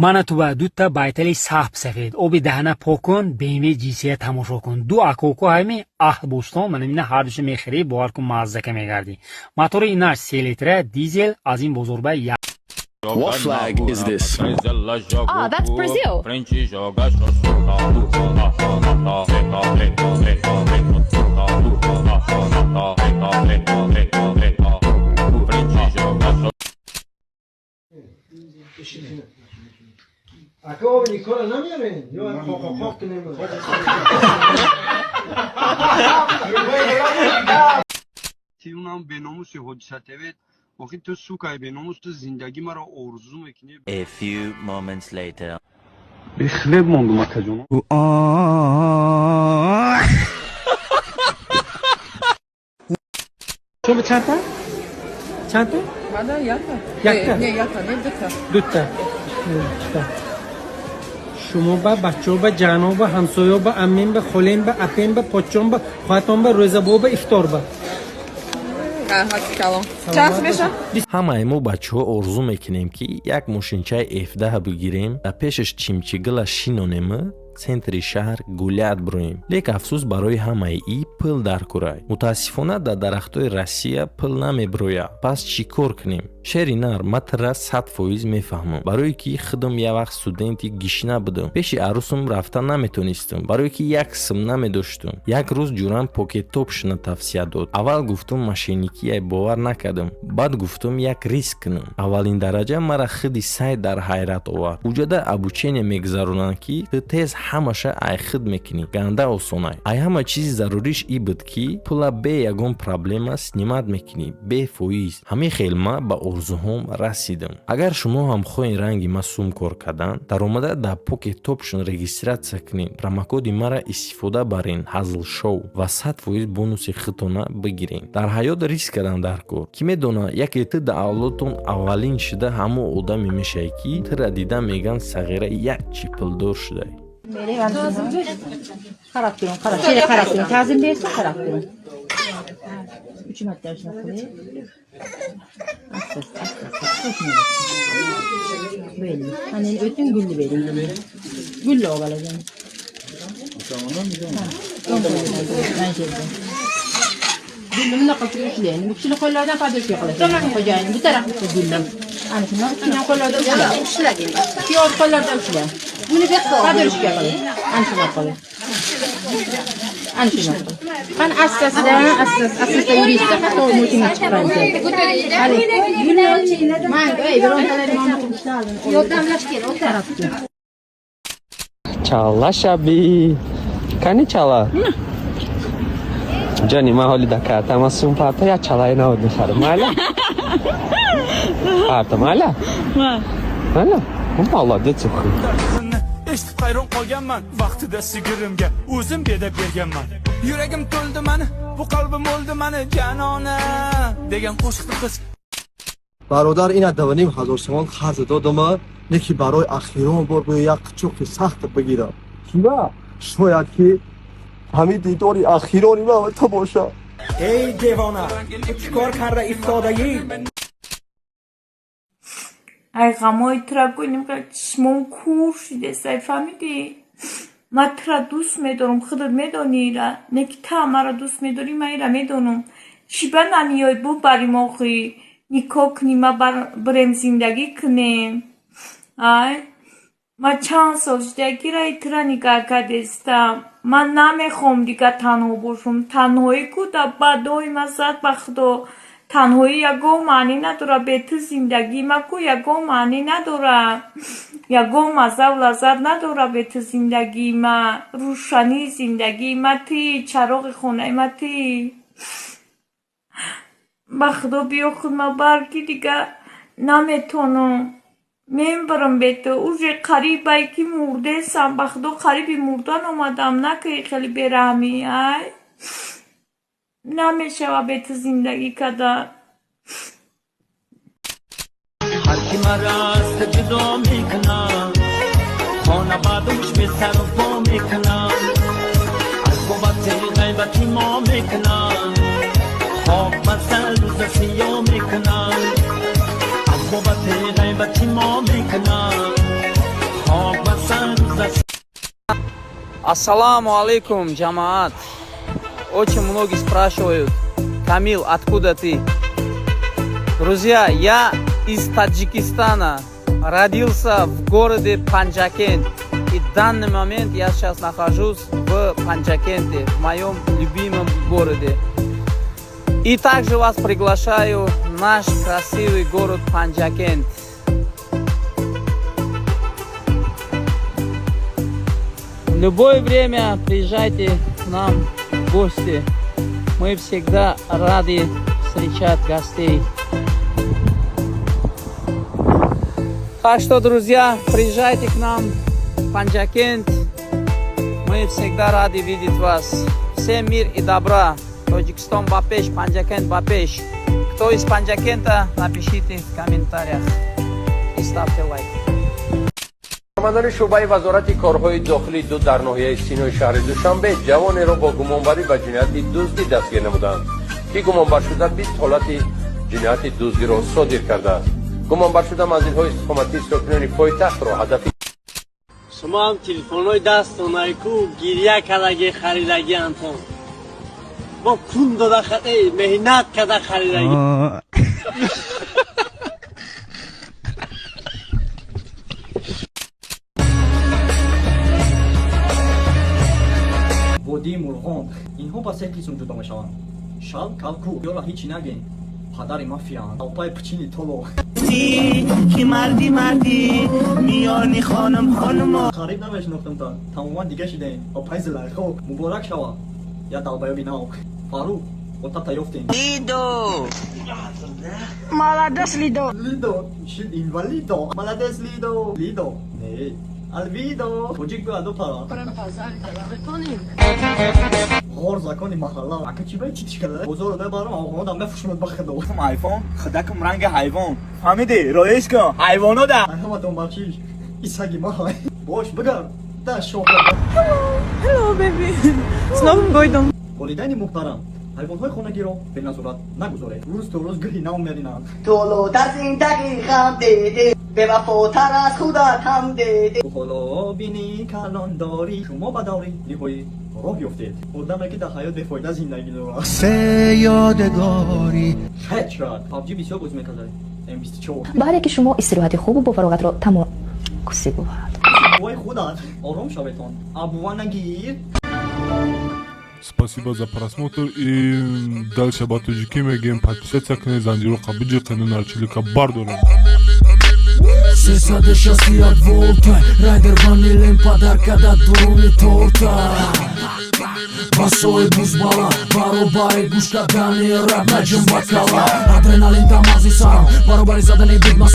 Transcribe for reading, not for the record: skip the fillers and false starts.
Мана ту ба дута байтали сахб сафед. Оби даҳана пок кун, BMW G3 тамошо кун. Ду акоку ҳайми аҳл бӯстон, мана мина ҳардуша мехӯрӣ, бовар кун, маззака мегардӣ. Мотори инаш 3 литра, дизел, аз ин бозор ба як What flag is this? Ah, that's Brazil. Ака, об Никола намеорем? Ё қоқоқоқ кунем? Унам беномуси ҳодиса ТВ. Охи ту сукай беномус, ту зиндагӣ маро орзу мекунӣ. A few moments later. Бехлеб мондум, акаҷон. Шумо чандта? Чандта? Мада якта. Якта? Не, якта, не, дута. Дута. Шумо ба бачаҳо, ба ҷаноб, ба ҳамсоё, ба аммем, ба холем, ба апем, ба подшом, ба хоҳатон, ба рӯзабо, ба ифтор ба. Чанд меша? Ҳамаи мо бачаҳо орзу мекунем, ки як мошинчаи F10 бигирем, дар пешаш чимчигила шинонему центри шаҳр гулять бироем. Лек афсӯс, барои ҳамаи и пул дар курай. Мутаассифона, дар дарахтҳои Россия пул намебирояд. Пас чӣ кор кунем? Шери нар, ма тира 100% мефаҳмам, барое ки худам як вақт студенти гишна будам. Пеши арӯсам рафта наметонистам, барое ки як сим намедоштам. Як рӯз ҷурам Покетопшна тавсия дод. Аввал гуфтум мошенникияй, бовар накардам. Баъд гуфтум, як риск кунам. Аввалин дараҷа мара худи сайт дар ҳайрат овард. Уҷада обучение мегузаронанд, ки ту тез ҳамаша ай худ мекунӣ, ганда осонай. Ай ҳама чизи заруриш и буд, ки пула бе ягон проблема снимать мекунӣ, бефоиз. Ҳамин хел ма ба орзуҳом расидам. Агар шумо ҳам хоҳед ранги ма сум кор кардан, даромада дар Покетопшн регистрация кунед, промокоди мара истифода барен, Ҳазл Шоу, ва 100% бонуси худтона бигирен. Дар ҳаёт риск кардан дар кор. Кӣ медона, яке ту дар авлодтон аввалин шуда ҳамон одаме мешавӣ, ки тура дида мегӯянд, сағира як чи пулдор шудай. Qarab turing, qarab. Şöyle qarab turing. Ta'zim bersin, qarab turing. Uch marta shunaqa qiling. Asta, asta, asta. Belli. Ana endi o'ting, gulni bering. Gulni olib olasan. O'ng qo'ldan, mana shu yerdan. Gulni bunaqa qilib ushlang. Bu kishini qo'llaridan подушка qilasan. Xo'jayin bu tarafga gulni. Ana shundan ikkini qo'llarida ushla. Ushlagin. Piyoz qo'llarida ushla. Buni bu yoqqa Подушка qiling. Ana shunaqa qiling. Ana shunaqa qiling. Qani, asta-asta, asta asta yurishda hatto mo'chingga chiqaradi. Qani, gulni man, ey, birontalar mana qilib ishladim. Yordamlashgin, o'tir. Чала шаби кани чала ҷони ман, ҳоли дакартама сум парта, як чалаи навод мехарам, майла? Парта, майла, майла, молодец ухи. Eshitib hayron qolganman, vaqtida sigirimga o'zim bedab berganman. Yuragim to'ldi mani, bu qalbim o'ldi mani, janona degan qo'shiqni qiz Бародар, ина 2,5 ҳазор сомон қарз додама, не ки барои ахирон бор бояд як қучоқи сахт бигирам. Кива шояд ки ҳамин дидори ахирони ман то бошад. Эй девона, ту чӣ кор карда истодаӣ? Ай ғамои тура гӯним, чишмон кур шидест, ай фаҳмидӣ? Ман тура дӯст медорам, худат медонӣ ира. Не ки та маро дӯст медорӣ, ман ира медонам. Чӣ ба намеёй бубарим охӣ? Никоҳ кунем, ма бирем зиндагӣ кунем. Ай ман чанд сол шуда ки раи тура нигаҳ кардестам. Ман намехоҳам дигар танҳо бошам. Танҳоӣ ку дар бадои ман зад, ба Худо. Танҳоӣ ягон маънӣ надорад. Бе ту зиндагии ман ку ягон маънӣ надорад. Ягон маззаву лаззат надорад бе ту зиндагии ман. Рӯшании зиндагии ман туи, чароғи хонаи ман туи. Ба Худо, биё худ ма бар, ки дигар наметонам. Мебарам бе ту. Уже қарибай ки мурдесам. Ба Худо, қариби мурдан омадам. Накунӣ хеле бераҳмӣ, ай. Намешавад бе ту зиндагӣ кардан. Ҳар ки мара аз ту ҷудо мекунад, хона ба дӯш бесару по мекунад, аз бобати ғайбати мо мекунад, хок ба сар рӯза сиёҳ мекунад, аз бобати ғайбати мо мекунад. Ассаламу алейкум, джамаат. Очень многие спрашивают: «Камил, откуда ты?» Друзья, я из Таджикистана. Родился в городе Панджакент. И в данный момент я сейчас нахожусь в Панджакенте, в моем любимом городе. И также вас приглашаю в наш красивый город Панджакент. В любое время приезжайте к нам в гости. Мы всегда рады встречать гостей. Так что, друзья, приезжайте к нам в Панджакент. Мы всегда рады видеть вас. Всем мир и добра. Тоҷикистон ба пеш, Панджакент ба пеш. Кто из Панджакента, напишите в комментариях и ставьте лайк. Кормандони шӯъбаи вазорати корҳои дохилӣ ду дар ноҳияи Синои шаҳри Душанбе ҷавонеро бо гумонбарӣ ба ҷинояти дуздӣ дастгир намуданд, ки гумонбаршуда 20 ҳолати ҷинояти дуздиро содир кардааст. Гумонбаршуда манзилҳои истиқоматии сокинони пойтахтро ҳадафи Шумо ҳам телефонҳои дастонайку гиря кардаги харидагиантон бо кун дода, меҳнат карда харидаги. Водии Мурғон. Инҳо ба се қисм ҷудо мешаванд: шал, калку ёра. Ҳичи нагем, падари мафиянд, алпай пичини толо. Ки марди марди миёни хонум хонумо. Қариб намешинохтам, тамоман дига шидаем. Опай Зулайхо, муборак шава, я долбоёби нав. Фаруқ, отата ёфтем. Лидо. Молодец, Лидо. Лидо шид инвалидо. Молодец, Лидо. Лидо не алвидо. Тоҷик гӯяд опара. Ғор закони маҳалла. Ака, чи бай читиш карда? Бозоро мебарам, оғонодам мефушунад ба худо. Айфон худакум ранги ҳайвон, фаҳмидӣ? Роиш кун ҳайвоно да. Ҳаматон бахшиш, исаги маҳай бош бигард да шоҳ. Hello, baby. С Новым годом. Волидайни муҳтарам, ҳайвонҳои хонагиро беназорат нагузоред, рӯз то рӯз гӯҳи нав меринанд. Толотар зиндагӣ ғам диди, бевафотар аз худат ҳам диди. Ҳоло бини калон дорӣ, шумо ба даври ниҳоӣ роҳ ёфтед. Одаме ки дар ҳаёт бефоида зиндагӣ дорад. Се ёдгорӣ. Хедшот. PUBG бисёр бозӣ мекарда, М24. Баъде ки шумо истироҳати хубу бофароғатро тамом куси бувад. Бувои худат, ором шаветон, абува нагир. Спасибо за просмотр и дальше ба тоҷикӣ мегӯем: подписаться кунед, занҷироқа биҷиқену нарчилика бардорем. 361 волта райдер ванилем падарка да дуруни торта. Басои бузбала баробари гӯш кардани рап наҷим бакала. Адреналин дар мағзи сарам баробари задани бигма.